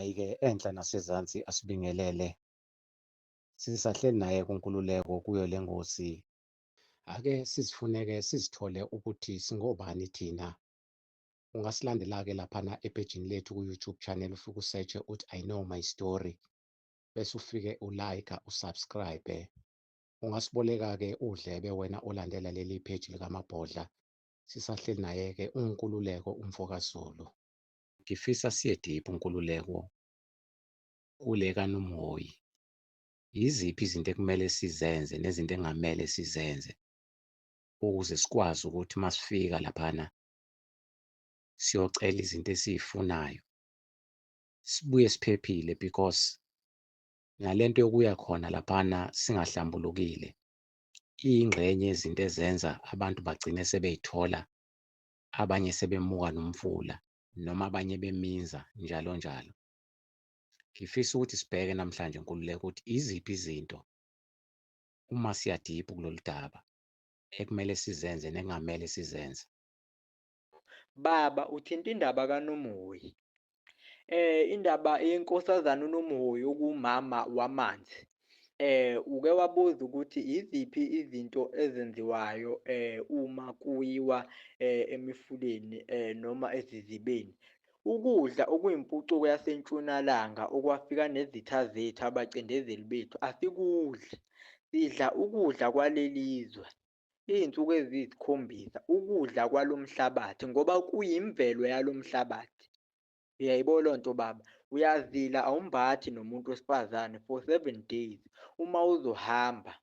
Hhayi-ke enhla nasezansi asibingelele. Sisahleli naye kuNkululeko kuyo le ngosi. Ake sizifuneke sizithole ukuthi singobani thina. Ungasilandela-ke laphana ephejini lethu ku-YouTube channel, ufike u-search-e uthi "I Know My Story", bese ufike u-like, u-subscribe. Ungasiboleka-ke udlebe wena olandela leli page likaMabhodla. Sisahleli naye-ke uNkululeko umfokaZulu. Ngifisa siye deep, Nkululeko, kule kaNomhoyi. Yiziphi izinto ekumele sizenze nezinto engamele sizenze ukuze sikwazi ukuthi masifika laphana siyocela izinto esiyifunayo, sibuye siphephile? Because nalento yokuya khona laphana singahlambulukile iyingxenye yezinto ezenza abantu bagcine sebeyithola abanye sebemuka nomfula noma abanye beminza, njalo njalo. Ngifisa ukuthi sibheke namhlanje, Nkululeko, ukuthi iziphi izinto uma siya deep kulolu daba ekumele sizenze nekungamele sizenze. Baba, uthinta indaba kaNomhoyi. Indaba yenkosazana uNomhoyi okuwumama wamanzi. Uke wabuza ukuthi iziphi izinto ezenziwayo uma kuyiwa emifuleni noma ezizibeni. Ukudla okuyimpucuko yaseNtshonalanga okwafika nezitha zethu, abacindezeli bethu, asikudli. Sidla ukudla kwaleli zwe iy'nsuku eziyisikhombisa, ukudla kwalo mhlabathi ngoba kuyimvelo yalo mhlabathi. Uyayibona leyo nto, baba? Uyazila, awumbathi nomuntu wesifazane for 7 days uma uzohamba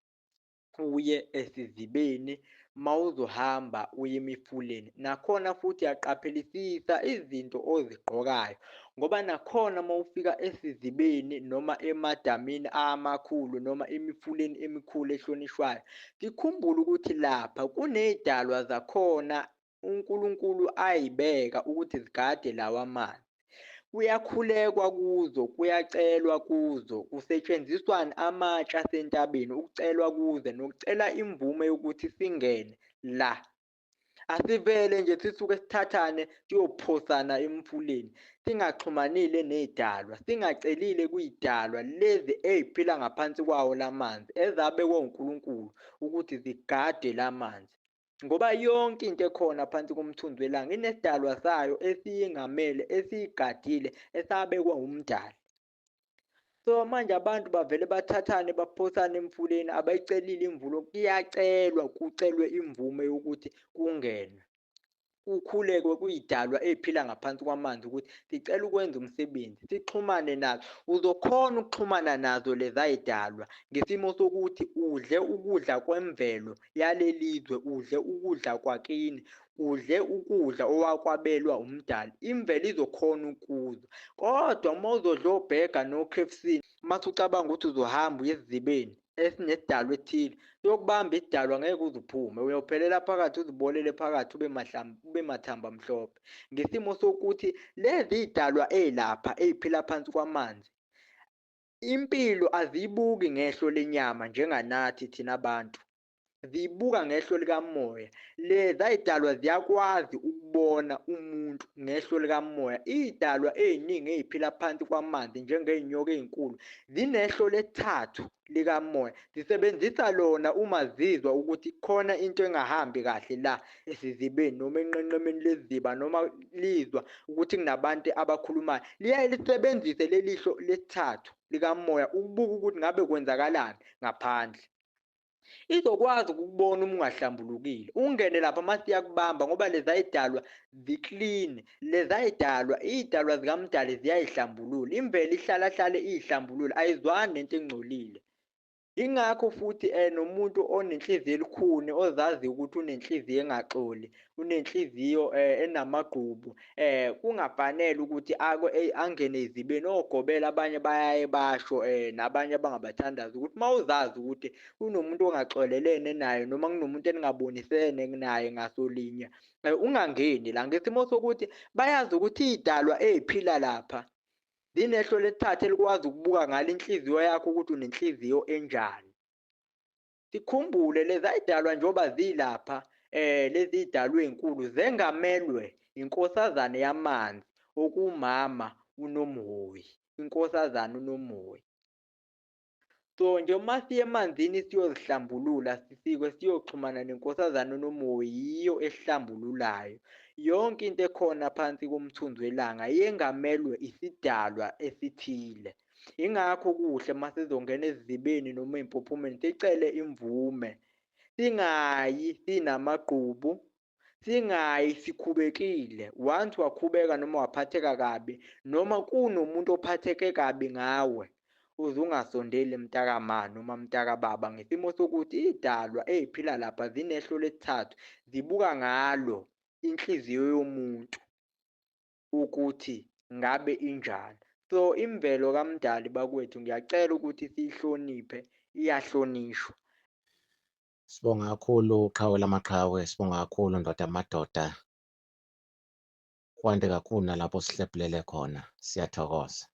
uye esizibeni, uma uzohamba uye emifuleni. Nakhona futhi uyaqaphelisisa izinto ozigqokayo ngoba nakhona uma ufika esizibeni noma emadamini amakhulu noma emifuleni emikhulu ehlonishwayo, sikhumbule ukuthi lapha kuney'dalwa zakhona uNkulunkulu ayibeka ukuthi zigade lawa manzi. Kuyakhulekwa kuzo, kuyacelwa kuzo, kusetshenziswa amatshe asentabeni ukucelwa kuze nokucela imvume yokuthi singene la. Asivele nje sisuke sithathane siyophosana emfuleni singaxhumanile nezidalwa, singacelile kuyidalwa lezi ey'phila ngaphansi kwawo lamanzi ezabekwa uNkulunkulu ukuthi zigade lamanzi. Ngoba yonke into ekhona phansi komthunzi welanga inesidalwa sayo esiyingamele, esiyigadile, esabekwa umdali. So manje abantu bavele bathathane baphosane emfuleni, abayicelile imvulo. Kuyacelwa, kucelwe imvume yokuthi kungenwe, kukhulekwe kuyidalwa ey'phila ngaphansi kwamanzi ukuthi sicela ukwenza umsebenzi, sixhumane nazo. Uzokhona ukuxhumana nazo lezayidalwa ngesimo sokuthi udle ukudla kwemvelo yaleli zwe, udle ukudla kwakini, udle ukudla owakwabelwa umdali, imvelo izokhona ukuzwa. Kodwa uma uzodla obhega no-KFC, mase ucabanga ukuthi uzohamba uye esizibeni esinesidalwa esithile, siyokubamba isidalwa, ngeke uze uphume, uyophelela phakathi, uzibolele phakathi, ube ube mathamba mhlophe. Ngesimo sokuthi lezi y'dalwa ey'lapha ey'phila phansi kwamanzi, impilo aziyibuki ngehlo lenyama njenganathi thina bantu, ziyibuka ngehlo likamoya. Leza y'dalwa ziyakwazi ukubona umuntu ngehlo likamoya. Iy'dalwa ey'ningi ey'phila phansi kwamanzi njengey'nyoka ey'nkulu zinehlo lesithathu likamoya, zisebenzisa lona uma zizwa ukuthi khona into engahambi kahle la esizibeni noma enqenqemeni leziba, noma lizwa ukuthi kunabantu abakhulumayo, liyaye lisebenzise leli hlo lesithathu likamoya ukubuka ukuthi ngabe kwenzakalani ngaphandle. Izokwazi ukukubona uma ungahlambulukile, ungene lapha mase iyakubamba ngoba leza y'dalwa zi-clean. Leza y'dalwa, iy'dalwa zikaMdali ziyayihlambulula imvelo, ihlala hlale iyihlambulula, ayizwani nento engcolile. Ingakho futhi nomuntu onenhliziyo elukhuni, ozaziyo ukuthi unenhliziyo engaxoli, unenhliziyo enamagqubu, kungafanele ukuthi angene ezibeni ogobela. Abanye bayaye basho nabanye abangabathandazi ukuthi uma uzazi ukuthi kunomuntu ongaxolelene naye noma kunomuntu eningabonisene naye ngasolinye, ungangeni la, ngesimo sokuthi bayazi ukuthi iy'dalwa ey'phila lapha zinehlo lesithathu elikwazi ukubuka ngalo inhliziyo yakho ukuthi unenhliziyo enjani. Sikhumbule lezi ayidalwa njengoba zilapha, lezi idalwa ey'nkulu zengamelwe inkosazane yamanzi okumama uNomhoyi. inkosazana uNomoyi. So nje uma siya emanzini siyozihlambulula sisike siyoxhumana nenkosazana uNomoyi, yiyo esihlambululayo. Yonke into ekhona phansi komthunzi welanga yengamelwe isidalwa esithile. Yingakho kuhle uma sizongena esizibeni noma ey'mpophomeni sicele imvume. Singayi sinamagqubu, singayi sikhubekile. Once wakhubeka noma waphatheka kabi noma kunomuntu ophatheke kabi ngawe, uze ungasondeli mntakama noma mntakababa ngesimo sokuthi iy'dalwa ey'phila lapha zinehlo lesithathu, zibuka ngalo inhliziyo yomuntu ukuthi ngabe injani. So imvelo kaMdali bakwethu ngiyacela ukuthi siyihloniphe, iyahlonishwa. Sibonga kakhulu qhawe lamaqhawe, sibonga kakhulu ndoda yamadoda. Kwande kakhulu nalapho sihlephulele khona. Siyathokoza.